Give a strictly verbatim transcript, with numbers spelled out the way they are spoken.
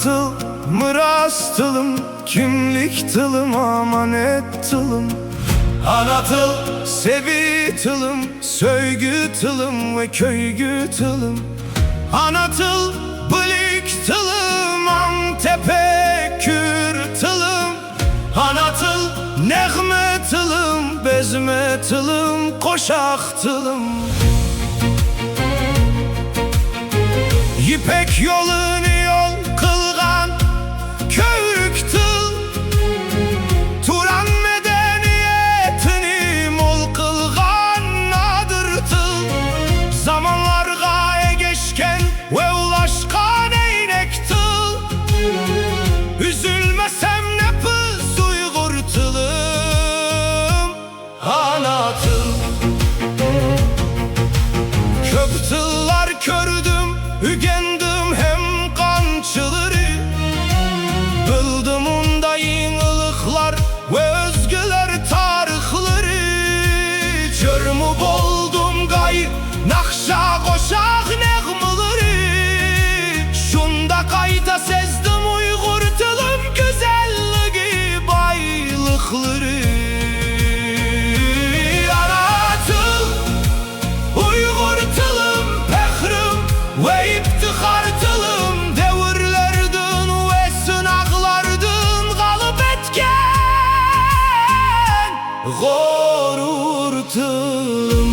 تىل، مىراس تىلىم، كىملىك تىلىم، ئامانەت تىلىم. ئانا تىل، سەبىي تىلىم، سۆيگۈ تىلىم ۋە كۆيگۈ تىلىم. ئانا تىل، بىلىك تىلىم، ئاڭ تەپەككۇر تىلىم. ئانا تىل، نەغمە تىلىم، بەزمە تىلىم، قوشاق تىلىم. يىپەك يولىنى يول قىلغان كۆۋرۈك تىل، تۇران مەدەنىيىتىنى مول قىلغان نادىر تىل، زامانلارغا ئەگەشكەن ۋە ئۇلاشقان ئەينەك تىل. ئۈزۈلمەسەم نەپىس ئۇيغۇر تىلىم، ئانا تىل. كۆپ تىللار كۆردۈم، ئۆگەندىم ھەم قانچىلىرى. بىلدىم ئۇندا يېڭىلىقلار ۋە ئۆزگىلەر تارىخلىرى. جۆرمۇ بولدۇم غايىب ناخشا، قوشاق نەغمىلىرى. شۇنداق قايتا سەزدىم ئۇيغۇر تىلىم گۈزەللىكى، بايلىقلىرى. ئانا تىل، ئۇيغۇر تىلىم، پەخرىم ۋە ئىپتىخار تىلىم، دەۋرلەردىن ۋە سىناقلاردىن غالىب ئەتكەن غۇرۇر تىلىم.